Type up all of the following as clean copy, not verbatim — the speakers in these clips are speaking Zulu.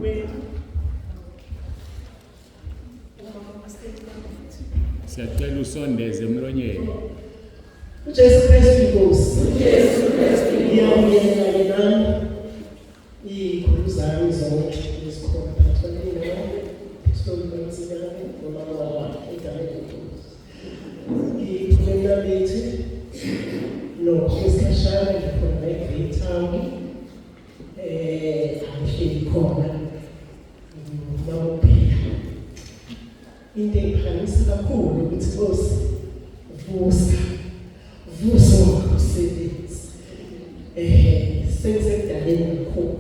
Wethu. Umama Pastor futhi. Siyacela usondeze emlonyeni. UJesu Kristu inkosi. UJesu Kristu ngiyabuyela ke nami. Izikhulu zami zonke ezikhona phakathi kwaleli Pastor Mntsinyane nomama wakhe egameni lenkosi. Ngiphume eMnambithi nokho isikhashana ngikhona eGreytown. Angihleli khona ngumama. Into engiphakamisa kakhulu ukuthi Nkosi vusa vusa umsebenzi. Sengisekudaleni kakhulu.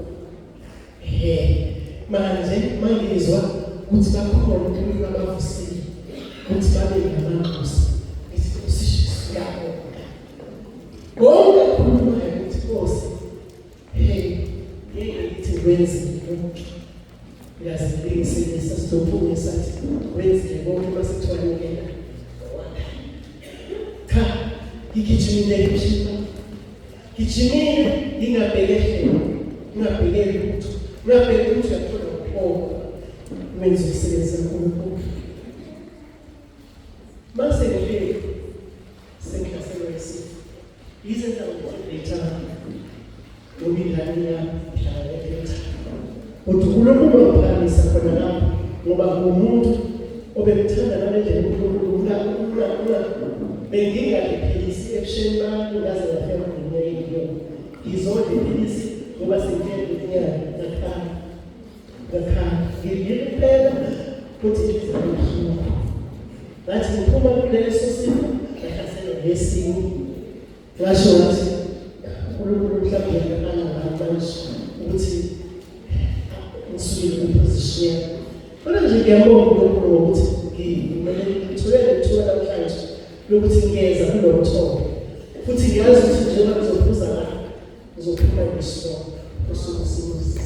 Manje mangizwa ukuthi bakhona uNkulunkulu abavusile ukuthi babe ngamanxusa. Ngithi Nkosi ngiyabonga. Konke okukhulumayo ukuthi Nkosi hey ngeke ngithi kwenzile konke. Uyazilungiselisa sidophume sathi wenzile konke mase kuthiwa nikela. Cha, ngigijimile ngishilo. Gijimile ngingabheke ehlelo, ngingabheke lutho, ngingabheke ukuthi uyathola ukuphoma. Wenza umsebenzi kaNkulunkulu. Mase ngifike sengihlaselwa isifo. Yize ngihlala ngoba ingane yami ihlala ePhetha. Kodwa uNkulunkulu waphakamisa khona lapho ngoba ngumuntu obemthanda ngale ndlela uNkulunkulu una bengingaliphilisi ebusheni bami ngaze ngafika kuleminyaka engiyona. Ngizodla iphilisi ngoba sengifike kuleminyaka ngakhala. Ngakhala. Ngidlile impela futhi inhliziyo ibuhlungu. Ngathi ngiphuma kuleso sifo ngahlaselwa ngesinye. Ngasho ngathi uNkulunkulu mhlawumbe uyaqala ngami manje ukuthi ngisukile kwiposition yami. Kodwa nje ngiyabonga uNkulunkulu ngokuthi ngimele ngithole lethuba namhlanje lokuthi ngiyeza kulo mthombo. Futhi ngiyazi ukuthi njengoba ngizophuza la ngizophuma ngisonto usuku simuzisa.